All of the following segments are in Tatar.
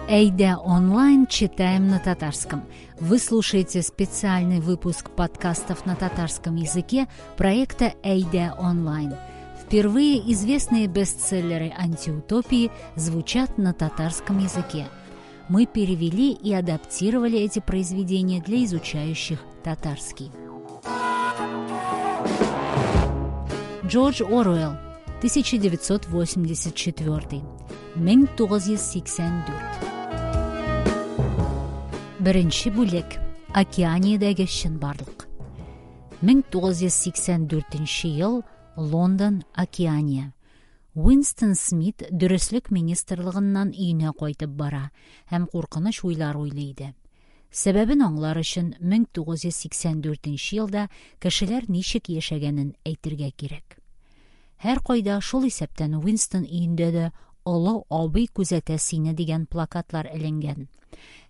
Әйдә онлайн читаем на татарском. Вы слушаете специальный выпуск подкастов на татарском языке проекта Әйдә онлайн. Впервые известные бестселлеры антиутопии звучат на татарском языке. Мы перевели и адаптировали эти произведения для изучающих татарский. Джордж Оруэлл, 1984. 1984. Беренче бүлек. Океаниядәге чынбарлык. 1984 ел, Лондон, Океания. Уинстон Смит Дөреслек министрлыгыннан өенә кайтып бара һәм куркыныч уйлар уйлый иде. Сәбәбен аңлар өчен 1984 елда кешеләр ничек яшәгәнен әйтергә кирәк. Һәркайда, шул исәптән Уинстон өендә дә Олы абый күзәтә сине дигән плакатлар эленгән.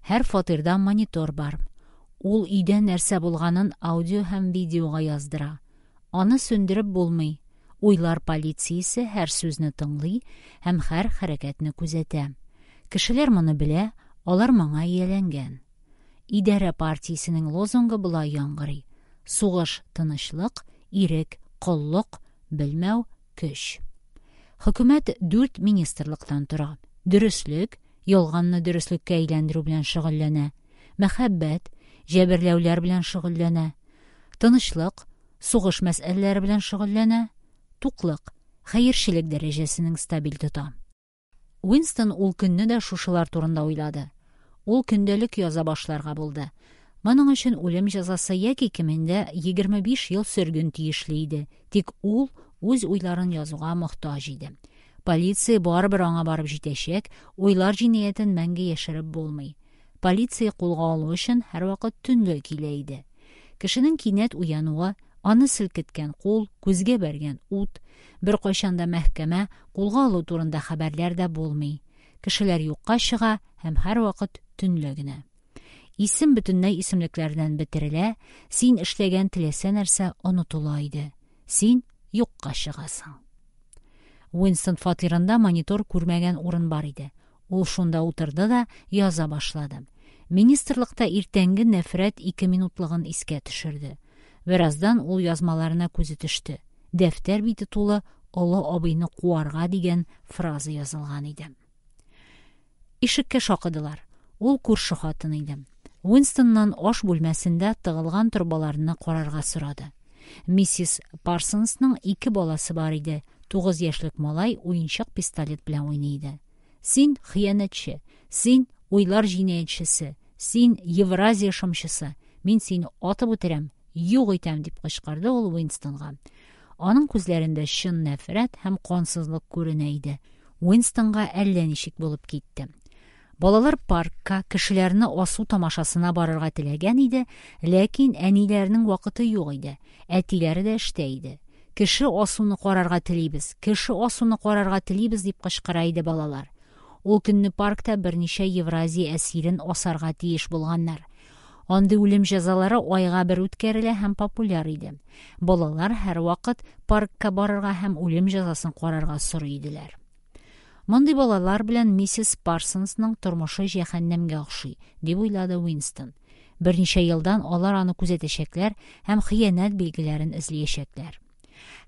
Һәр фатирда монитор бар. Ул өйдә нәрсә булганын аудио һәм видеога яздыра. Аны сүндереп булмый. Уйлар полициясе һәр сүзне тыңлый һәм һәр хәрәкәтне күзәтә. Кешеләр моны белә, алар моңа ияләнгән. Идарә партиясенең лозунгы болай яңгырый: Сугыш – тынычлык, ирек – коллык, белмәү – көч. Хөкүмәт дүрт министрлыктан тора. Дөреслек, ялганны дөреслеккә әйләндерү белән шөгыльләнә. Мәхәббәт, җәберләүләр белән шөгыльләнә. Тынычлык, сугыш мәсьәләләре белән шөгыльләнә. Туклык, хәерчелек дәрәҗәсенең стабиль тота. Уинстон ул көнне дә шушылар турында уйлады. Ул көндәлек яза башларга булды. Моның өчен үлем җәзасы яки кимендә 25 ел сөрген тиешле иде. Тик ул үз уйларын язуга мохтаҗ иде. Полиция барыбер аңа барып җитәчәк, уйлар җинаятен мәңге яшереп булмый. Полиция кулга алу өчен һәрвакыт төнлә килә иде. Кешенең кинәт уянуы, аны селкеткән кул, күзгә бәргән ут, беркайчан да мәхкәмә, кулга алу турында хәбәрләр дә булмый. Кешеләр юкка чыга һәм һәрвакыт төнлә генә. Исем бөтенләй исемлекләрдән бетерелә, син эшләгән теләсә нәрсә онытыла иде. Син юкка чыгасың. Уинстон фатирында монитор күрмәгән урын бар иде. Ул шунда утырды да яза башлады. Министрлыкта иртәнге нәфрәт ике минутлыгын искә төшерде. Бераздан ул язмаларына күзе төште. Дәфтәр бите тулы олы абыйны куарга дигән фраза язылган иде. Ишеккә шакыдылар. Ул күрше хатын иде. Уинстоннан аш бүлмәсендә тыгылган торбаларны карарга сорады. Миссис Парсонсның ике баласы бар иде. 9 яшьлек малай уенчык пистолет белән уйный иде. Син хыянәтче, син уйлар җинаятьчесе, син Евразия шымчысы. Мин сине атып үтерәм, юк итәм, дип кычкырды ул Уинстонга. Аның күзләрендә чын нәфрәт һәм кансызлык күренә иде. Уинстонга әллә ничек булып китте. Балалар паркка, кешеләрне асу тамашасына барырга теләгән иде, ләкин әниләренең вакыты юк иде. Әтиләре дә эштә иде. Кеше асуны карарга телибез, кеше асуны карарга телибез, дип кычкыра иде балалар. Ул көнне паркта берничә Евразия әсирен асарга тиеш булганнар. Андый үлем җәзалары айга бер үткәрелә һәм популяр иде. Балалар һәрвакыт паркка барырга һәм үлем җәзасын карарга сорый иделәр. Мондый балалар белән миссис Парсонсның тормышы җәһәннәмгә охшый, дип уйлады Уинстон. Берничә елдан алар аны күзәтәчәкләр һәм хыянәт билгеләрен эзләячәкләр.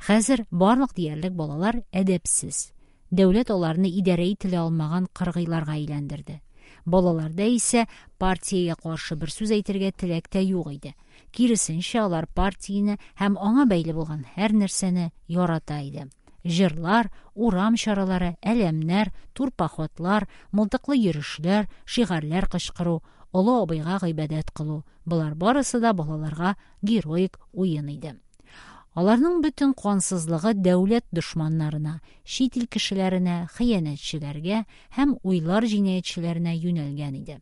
Хәзер барлык диярлек балалар әдәпсез. Дәүләт аларны идарә ителә алмаган кыргыйларга әйләндерде. Балаларда исә партиягә каршы бер сүз әйтергә теләк тә юк иде. Киресенчә, алар партияне һәм аңа бәйле булган һәр нәрсәне ярата иде. Җырлар, урам чаралары, әләмнәр, турпоходлар, мылтыклы йөрешләр, шигарьләр кычкыру, олы абыйга гыйбадәт кылу – болар барысы да балаларга героик уен иде. Аларның бөтен кансызлыгы дәүләт дошманнарына, чит ил кешеләренә, хыянәтчеләргә һәм уйлар җинаятьчеләренә юнәлгән иде.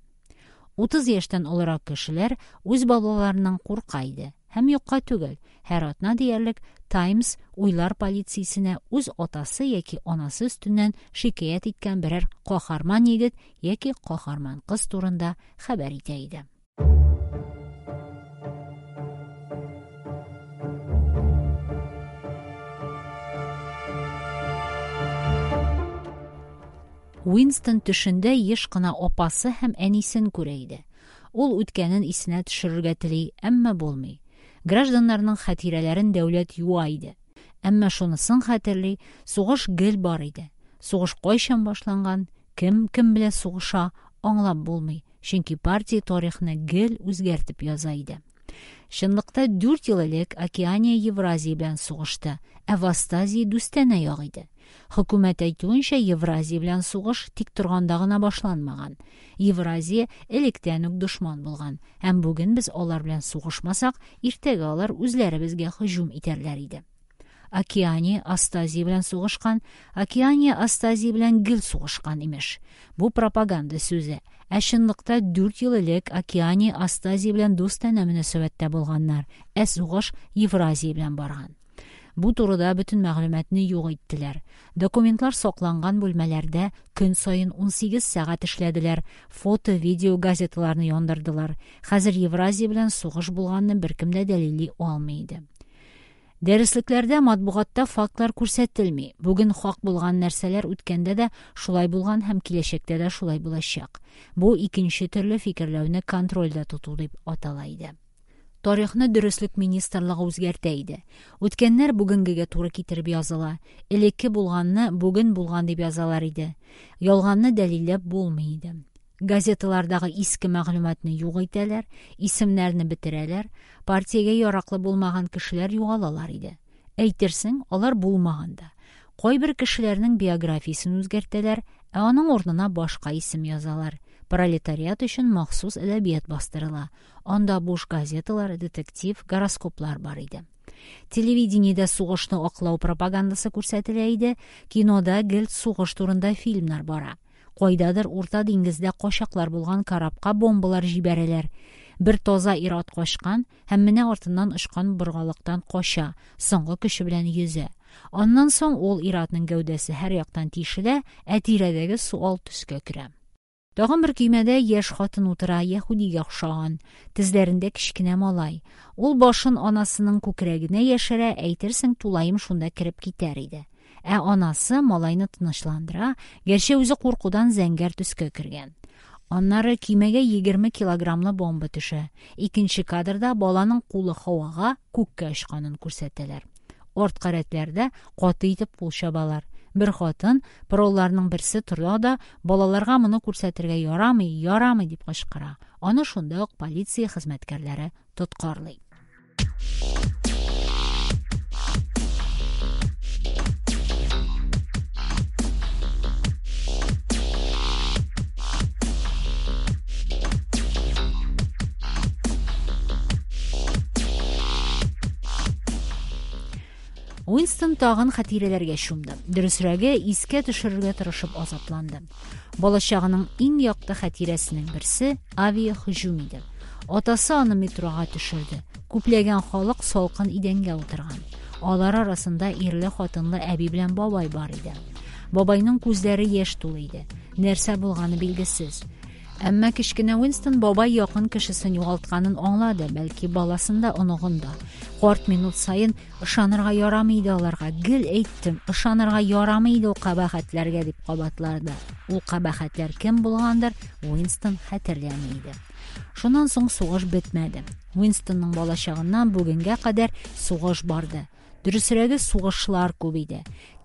30 яшьтән олырак кешеләр үз балаларыннан курка иде. Һәм юкка түгел, һәр атна диярлек Times уйлар полициясенә үз атасы яки анасы өстеннән шикаять иткән берәр каһарман егет яки каһарман кыз турында хәбәр итә иде. Уинстон төшендә еш кына апасы һәм әнисен күрә иде. Ул үткәнен исенә төшерергә тели, әмма булмый. Гражданнарның хатирәләрен дәүләт юа иде. Әмма шунысын хәтерли, сугыш гел бар иде. Сугыш кайчан башланган, кем кем белән сугыша, аңлап булмый, чөнки партия тарихны гел үзгәртеп яза иде. Чынлыкта 4 ел элек Океания Евразия белән сугышты, ә Востазия дустанә як иде. Хөкүмәт әйтүенчә, Евразия белән сугыш тик торганда гына башланмаган. Евразия электән үк дошман булган, һәм бүген без алар белән сугышмасак, иртәгә алар үзләре безгә һөҗүм итәрләр иде. Океания Остазия белән сугышкан, Океания Остазия белән гел сугышкан имеш. Бу пропаганда сүзе. Ә чынлыкта 4 ел элек Океания Остазия белән дустанә мөнәсәбәттә булганнар, ә сугыш Евразия белән барган. Бу турыда бөтен мәгълүматны юк иттеләр. Документлар сакланган бүлмәләрдә көн саен 18 сәгать эшләделәр, фото, видео газеталарны яндырдылар. Хәзер Евразия белән сугыш булганны беркем дә дәлилли алмый иде. Дәреслекләрдә, матбугатта фактлар күрсәтелми. Бүген хак булган нәрсәләр үткәндә дә шулай булган һәм киләчәктә дә шулай булачак. Бу икенче төрле фикерләүне контрольдә тоту дип атала иде. Тарихны дөреслек министрлыгы үзгәртә иде. Үткәннәр бүгенгегә туры китереп языла. Элекке булганны бүген булган дип язалар иде. Ялганны дәлилләп булмый иде. Газеталардагы иске мәгълүматны юк итәләр, исемнәрне бетерәләр, партиягә яраклы булмаган кешеләр югалалар иде. Әйтерсең, алар булмаган да. Кайбер кешеләрнең биографиясен үзгәртәләр, ә аның урынына башка исем язалар. Пролетариат өчен махсус әдәбият бастырыла. Анда буш газеталар, детектив, гороскоплар бар иде. Телевидениедә сугышны аклау пропагандасы күрсәтелә иде, кинода гел сугыш турында фильмнар бара. Кайдадыр Урта диңгездә качаклар булган корабка бомбалар җибәрәләр. Бер таза ир-ат качкан һәм менә артыннан очкан боргалыктан кача, соңгы көче белән йөзә. Аннан соң ул ир-атның гәүдәсе һәр яктан тишелә, ә тирәдәге су ал төскә керә. Тагын бер көймәдә яшь хатын утыра, яһүдигә охшаган. Тезләрендә кечкенә малай. Ул башын анасының күкрәгенә яшерә, әйтерсең, тулаем шунда кереп китәр иде. Ә анасы малайны тынычландыра, гәрчә үзе куркудан зәңгәр төскә кергән. Аннары көймәгә 20 килограммлы бомба төшә. Икенче кадрда баланың кулы һавага, күккә очканын күрсәтәләр. Арткы рәтләрдә каты итеп кул чабалар. Бер хатын, пролларның берсе тора да, балаларга моны күрсәтергә ярамый, ярамый дип кычкыра. Аны шунда ук полиция хезмәткәрләре тоткарлый. Уинстон тагын хатирәләргә чумды. Дөресрәге, искә төшерергә тырышып азапланды. Балачагының иң якты хатирәсенең берсе авиаһөҗүм иде. Атасы аны метрога төшерде. Күпләгән халык салкын идәнгә утырган. Алар арасында ирле-хатынлы әби белән бабай бар иде. Бабайның күзләре яшь тулы иде. Нәрсә булганы билгесез. Әмма кечкенә Уинстон бабай якын кешесен югалтканын аңлады, бәлки баласын да, оныгын да. Карт минут саен ышанырга ярамый иде аларга. Гел әйттем, ышанырга ярамый иде ул кабахәтләргә дип кабатлады. Ул кабахәтләр кем булгандыр, Уинстон хәтерләми иде. Шуннан соң сугыш бетмәде. Уинстонның балачагыннан бүгенгә кадәр сугыш барды. Дөресрәге, сугышлар күп иде.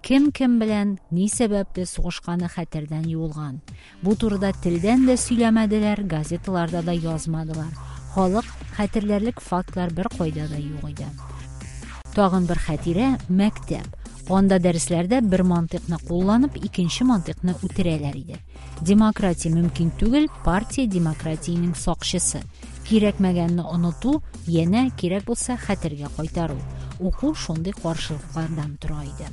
Кем кем белән, ни сәбәпле сугышканы хәтердән юылган. Бу турыда телдән дә сөйләмәделәр, газеталарда да язмадылар. Халык хәтерләрлек фактлар бер кайда да юк иде. Тагын бер хатирә мәктәп. Анда дәресләрдә бер мантыйкны кулланып, икенче мантыйкны үтерәләр иде. Демократия мөмкин түгел, партия демократиянең сакчысы. Кирәкмәгәнне оныту, янә кирәк булса хәтергә кайтару. Уку шундый каршылыклардан тора иде.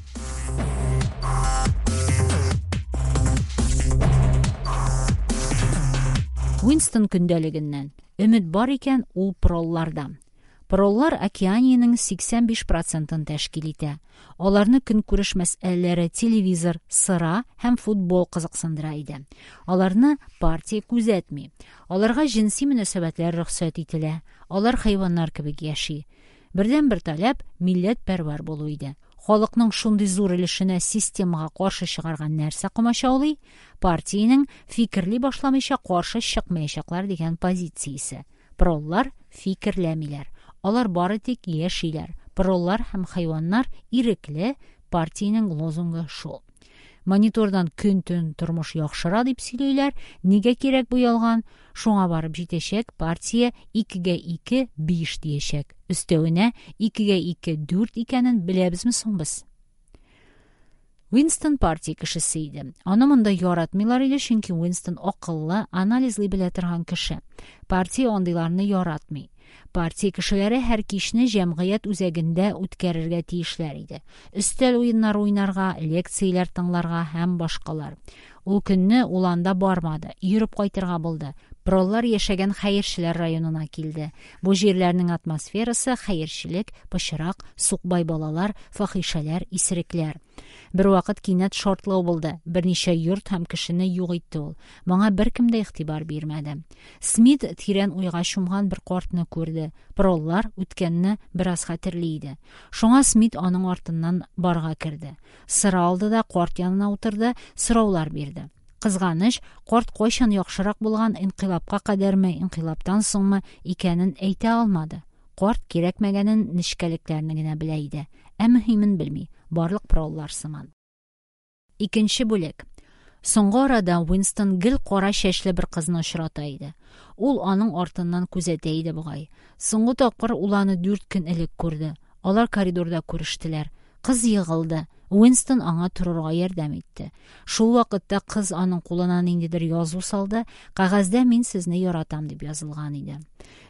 Уинстон көндәлегеннән. Өмет бар икән, ул пролларда. Проллар Океаниянең 85 процентын тәшкил итә. Аларны көнкүреш мәсьәләләре, телевизор, сыра һәм футбол кызыксындыра иде. Аларны партия күзәтми. Аларга җенси мөнәсәбәтләр рөхсәт ителә. Алар хайваннар кебек яши. Бердәнбер таләп милләтпәрвәр булу иде. Халыкның шундый зур өлешенә системага каршы чыгарга нәрсә комачаулый? Партиянең фикерли башламыйча каршы чыкмаячаклар дигән позициясе. Проллар фикерләмиләр. Алар бары тик яшиләр. Проллар һәм хайваннар ирекле, партиянең лозунгы шул. Монитордан көн-төн тормыш яхшыра дип сөйлиләр. Нигә кирәк бу ялган? Шуңа барып җитәчәк, партия 2-гә 2 – 5 диячәк. Өстәвенә, 2-гә 2 – 4 икәнен беләбезме соң без? Уинстон партия кешесе иде. Аны монда яратмыйлар иде, чөнки Уинстон акыллы, анализлый белә торган кеше. Партия андыйларны яратмый. Партия кешеләре һәр кичне җәмгыять үзәгендә үткәрергә тиешләр иде. Өстәл уеннары уйнарга, лекцияләр тыңларга һәм башкалар. Ул көнне ул анда бармады, йөреп кайтырга булды. Проллар яшәгән хәерчеләр районына килде. Бу җирләрнең атмосферасы хәерчелек, пычрак, сукбай балалар, фахишәләр, исерекләр. Бервакыт кинәт шартлау булды. Берничә йорт һәм кешене юк итте ул. Моңа беркем дә игътибар бирмәде. Смит тирән уйга чумган бер картны күрде. Проллар үткәнне бераз хәтерли иде. Шуңа Смит аның артыннан барга керде. Сыра алды да карт янына утырды, сораулар бирде. Кызганыч, карт кайчан яхшырак булган, инкыйлабка кадәрме, инкыйлабтан соңмы икәнен әйтә алмады. Карт кирәкмәгәнен нечкәлекләрне генә белә иде. Ә мөһимен белми, барлык проллар сыман. Икенче бүлек. Соңгы арада Уинстон гел кара чәчле бер кызны очрата иде. Ул аның артыннан күзәтә иде бугай. Соңгы тапкыр ул аны 4 көн элек күрде. Алар коридорда күрештеләр. Кыз егылды. Уинстон аңа торырга ярдәм итте. Шул вакытта кыз аның кулына ниндидер язу салды. Кәгазьдә «Мин сезне яратам» дип язылган иде.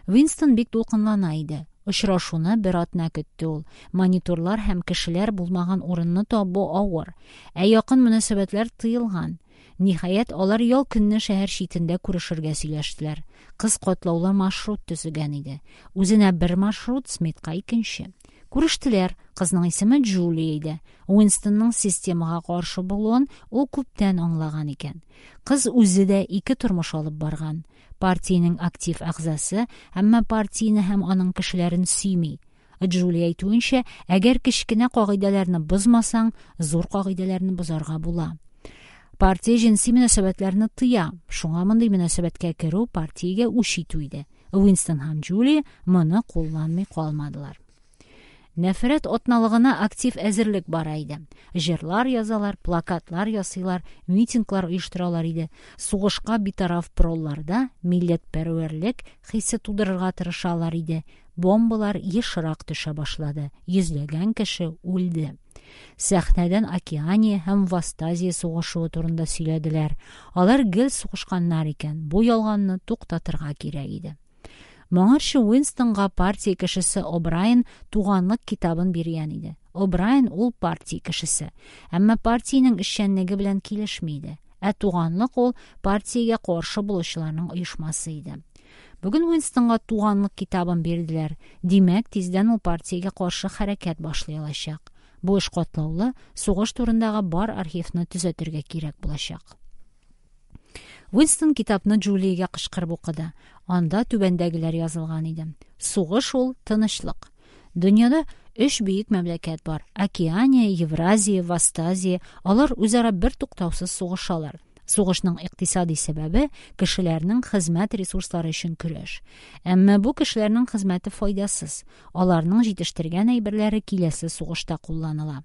Уинстон бик дулкынлана иде. Очрашуны бер атна көтте ул. Мониторлар һәм кешеләр булмаган урынны табу авыр. Ә якын мөнәсәбәтләр тыелган. Ниһаять, алар ял көнне шәһәр читендә күрешергә сөйләштеләр. Кыз катлаулы маршрут төзегән иде. Үзенә бер маршрут, Смитка икенче. Күрештеләр. Кызның исеме Джулия иде. Уинстонның системага каршы булуын ул күптән аңлаган икән. Кыз үзе дә ике тормыш алып барган. Партиянең актив әгъзасы, әмма партияне һәм аның кешеләрен сөйми. Джулия әйтүенчә, әгәр кечкенә кагыйдәләрне бозмасаң, зур кагыйдәләрне бозарга була. Партия җенси мөнәсәбәтләрне тыя. Шуңа мондый мөнәсәбәткә керү партиягә үч итү иде. Уинстон һәм Джулия моны кулланмый калмадылар. Нәфрәт атналыгына актив әзерлек бара иде. Җырлар язалар, плакатлар ясыйлар, митинглар оештыралар иде. Сугышка битараф пролларда милләтпәрвәрлек хисе тудырырга тырышалар иде. Бомбалар ешрак төшә башлады. Йөзләгән кеше үлде. Сәхнәдән Океания һәм Вастазия сугышуы турында сөйләделәр. Алар гел сугышканнар икән. Бу ялганны туктатырга кирәк иде. Моңарчы Уинстонга партия кешесе О'Брайен туганлык китабын биргән иде. О'Брайен ул партия кешесе, әмма партиянең эшчәнлеге белән килешми иде. Ә туганлык ул партиягә каршы булучыларның оешмасы иде. Бүген Уинстонга туганлык китабын бирделәр. Димәк, тиздән ул партиягә каршы хәрәкәт башлый алачак. Бу эш катлаулы, сугыш турындагы бар архивны төзәтергә кирәк булачак. Уинстон китапны Джулиягә кычкырып укыды. Анда түбәндәгеләр язылган иде. Сугыш ул тынычлык. Дөньяда өч бөек мәмләкәт бар. Океания, Евразия, Вастазия. Алар үзара бер туктаусыз сугышалар. Сугышның икътисади сәбәбе кешеләрнең хезмәт ресурслары өчен көрәш. Әмма бу кешеләрнең хезмәте файдасыз. Аларның җитештергән әйберләре киләсе сугышта кулланыла.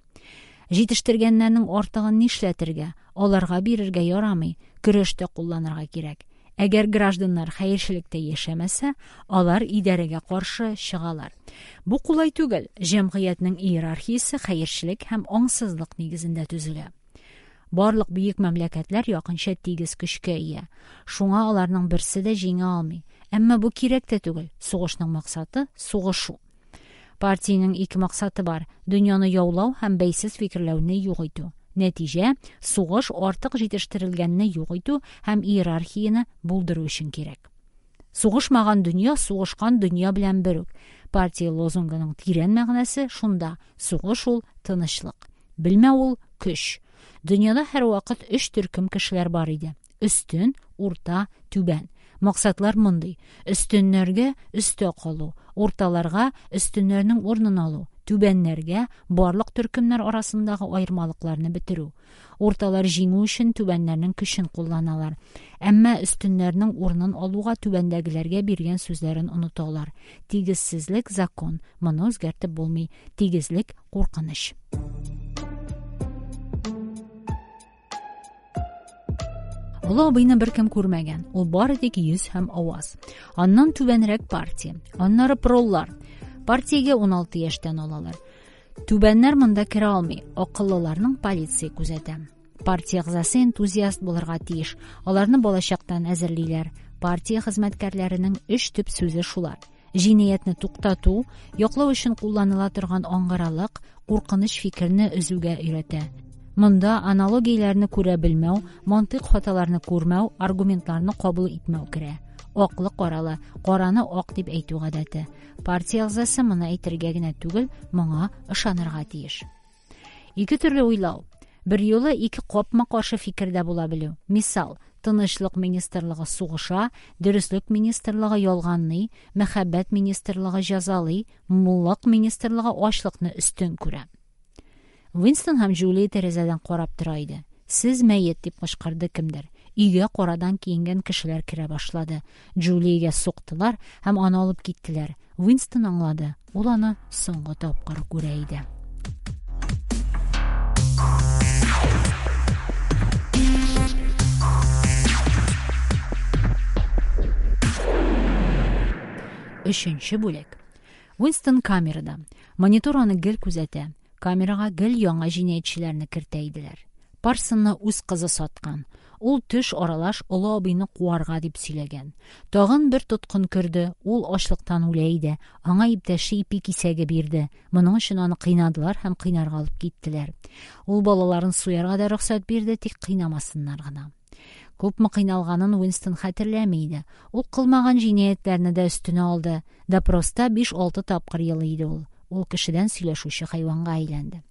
Җитештергәннәрнең артыгын нишләтергә? Аларга бирергә ярамый, көрәштә кулланырга кирәк. Әгәр гражданнар хәерчелектә яшәмәсә, алар идарәгә каршы чыгалар. Бу кулай түгел. Җәмгыятьнең иерархиясе хәерчелек һәм аңсызлык нигезендә төзелә. Барлык бөек мәмләкәтләр якынча тигез көчкә ия. Шуңа аларның берсе дә җиңә алмый. Әмма бу кирәк тә түгел. Сугышның максаты сугышу. Партиянең ике максаты бар: дөньяны яулау һәм бәйсез фикерләүне юк итү. Нәтиҗә сугыш артык җитештерелгәнне юк итү һәм иерархияне булдыру өчен кирәк. Сугышмаган дөнья сугышкан дөнья белән бер үк. Партия лозунгының тирән мәгънәсе шунда: сугыш ул тынычлык. Белмәү ул көч. Дөньяда һәрвакыт өч төркем кешеләр бар иде: өстен, урта, түбән. Максатлар мондый: өстеннәргә өстә калу, урталарга өстеннәрнең урынын алу, түбәннәргә барлык төркемнәр арасындагы аермалыкларны бетерү. Урталар җиңү өчен түбәннәрнең көчен кулланалар. Әмма өстеннәрнең урынын алуга түбәндәгеләргә биргән сүзләрен оныталар. Тигезсезлек – закон, моны үзгәртеп булмый. Тигезлек – куркыныч. Олы абыйны беркем күрмәгән. Ул бары тик йөз һәм аваз. Аннан түбәнрәк партия. Аннары проллар. Партиягә 16 яшьтән алалар. Түбәннәр монда керә алмый. Акыллыларның полиция күзәтә. Партия әгъзасы энтузиаст булырга тиеш. Аларны балачактан әзерлиләр. Партия хезмәткәрләренең өч төп сүзе шулар: җинаятьне туктату, яклау өчен кулланыла торган аңгыралык, куркыныч фикерне өзүгә өйрәтә. Монда аналогияләрне күрә белмәү, мантыйк хаталарны күрмәү, аргументларны кабул итмәү керә. Аклы-каралы, караны ак дип әйтү гадәте. Партия әгъзасы моны әйтергә генә түгел, моңа ышанырга тиеш. Ике төрле уйлау. Берьюлы ике капма-каршы фикердә була белү. Мисал, Тынычлык министрлыгы сугыша, Дөреслек министрлыгы ялганлый, Мәхәббәт министрлыгы җәзалый, Муллык министрлыгы ачлыкны өстен күрә. Уинстон һәм Джулия тәрәзәдән карап тора иде. «Сез мәет!» дип кычкырды кемдер. Өйгә карадан киенгән кешеләр керә башлады. Джулиягә суктылар һәм аны алып киттеләр. Уинстон аңлады, ул аны соңгы тапкыр күрә иде. Өченче бүлек. Уинстон камерада. Монитор аны гел күзәтә. Камерага гел яңа җинаятьчеләрне кертә иделәр. Парсонны үз кызы саткан. Ул төш аралаш олы абыйны куарга дип сөйләгән. Тагын бер тоткын керде. Ул ачлыктан үлә иде. Аңа иптәше ипи кисәге бирде. Моның өчен аны кыйнадылар һәм кыйнарга алып киттеләр. Ул балаларын суярга да рөхсәт бирде, тик кыйнамасыннар гына. Күпме кыйналганын Уинстон хәтерләми иде. Ул кылмаган җинаятьләрне дә өстенә алды. Допроста 5-6 тапкыр елый иде ул. Ул кешедән сөйләшүче хайванга әйләнде.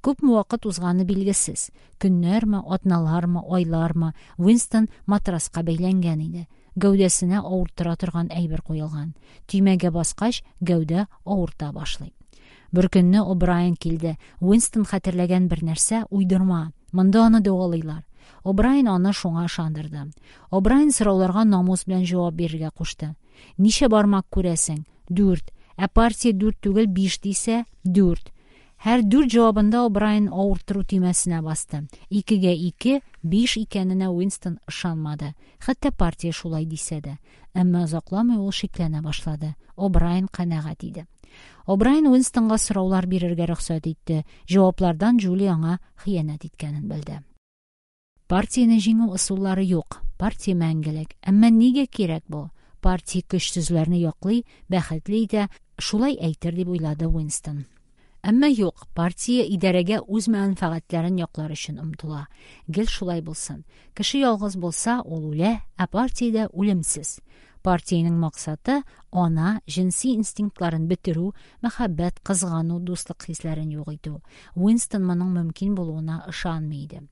Күпме вакыт узганы билгесез. Көннәрме, атналармы, айлармы, Уинстон матраска бәйләнгән иде. Гәүдәсенә авырттыра торган әйбер куелган. Төймәгә баскач, гәүдә авырта башлый. Бер көнне О'Брайен килде. Уинстон хәтерләгән бер нәрсә уйдырма. Монда аны дәвалыйлар. О'Брайен аны шуңа ышандырды. О'Брайен сорауларга намус белән җавап бирергә кушты. Ничә бармак күрәсең? 4. Ә партия 4 түгел 5 дисә, 4. Һәр 4 җавабында О'Брайен авырттыру төймәсенә басты. 2-гә 2, 5 икәненә Уинстон ышанмады. Хәтта партия шулай дисә дә. Әмма озакламый ул шикләнә башлады. О'Брайен канәгать иде. О'Брайен Уинстонга сораулар бирергә рөхсәт итте. Җаваплардан Джулия аңа хыянәт иткәнен белде. Партияне җиңү ысуллары юк. Партия мәңгелек. Әмма нигә кирәк бу? Партия көчсезләрне яклый, бәхетле итә, шулай әйтер дип уйлады Уинстон. Әмма юк, партия идарәгә үз мәнфәгатьләрен яклар өчен омтыла. Гел шулай булсын. Кеше ялгыз булса, ул үлә, ә партиядә үлемсез. Партиянең максаты ана җенси инстинктларын бетерү, мәхәббәт, кызгану, дуслык хисләрен юк итү. Уинстон моның мөмкин булуына ышанмый иде.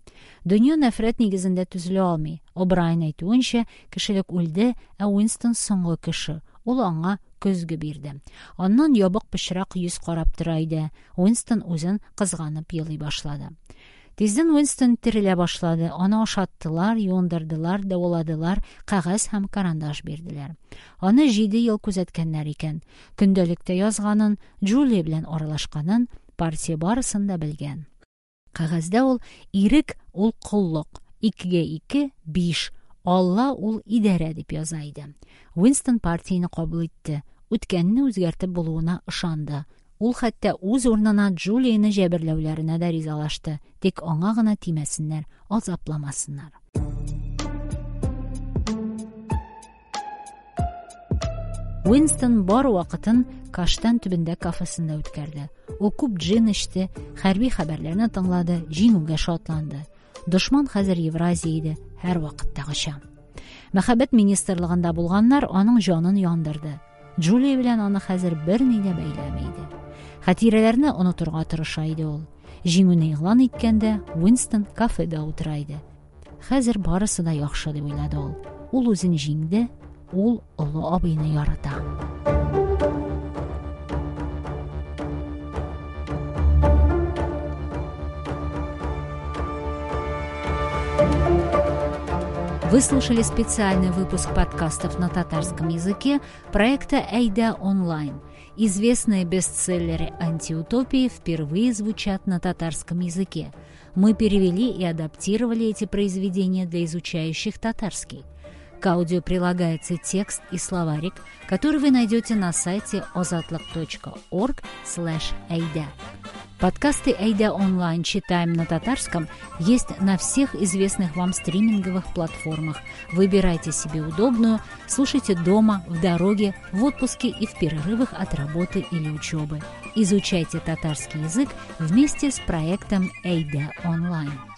Дөнья нәфрәт нигезендә төзелә алмый. О'Брайен әйтүенчә, кешелек үлде, ә Уинстон соңгы кеше. Ул аңа көзге бирде. Аннан ябык пычрак йөз карап тора иде. Уинстон үзен кызганып елый башлады. Тиздән Уинстон терелә башлады. Аны ашаттылар, юындырдылар, дәваладылар, кәгазь һәм карандаш бирделәр. Аны 7 ел күзәткәннәр икән. Көндәлектә язганын, Джулия белән аралашканын партия барысын да белгән. Кәгазьдә ул ирек ул коллык, 2-гә 2 5, Алла ул идарә дип яза иде. Уинстон партияне кабул итте. Үткәнне үзгәртеп булуына ышанды. Ул хәтта үз урынына Джулияне җәберләүләренә дә ризалашты. Тик аңа гына тимәсеннәр, азапламасыннар. Уинстон бар вакытын Каштан төбендә кафесында үткәрде. Ул күп джин эчте, хәрби хәбәрләрне тыңлады, җиңүгә шатланды. Дошман хәзер Евразия иде, һәр вакыттагыча. Мәхәббәт министрлыгында булганнар аның җанын яндырды. Джулия белән аны хәзер берни дә бәйләми иде. Хатирәләрне онытырга тырыша иде ул. Җиңүне игълан иткәндә Уинстон кафеда утыра иде. Хәзер барысы да яхшы дип уйлады ул. Ул үзен җиңде, Ул олы абыйны ярата. Вы слушали специальный выпуск подкастов на татарском языке проекта «Әйдә онлайн». Известные бестселлеры антиутопии впервые звучат на татарском языке. Мы перевели и адаптировали эти произведения для изучающих татарский. К аудио прилагается текст и словарик, который вы найдете на сайте ozatliq.org/ayda. Подкасты «Әйдә онлайн. Читаем на татарском» есть на всех известных вам стриминговых платформах. Выбирайте себе удобную, слушайте дома, в дороге, в отпуске и в перерывах от работы или учебы. Изучайте татарский язык вместе с проектом «Әйдә онлайн».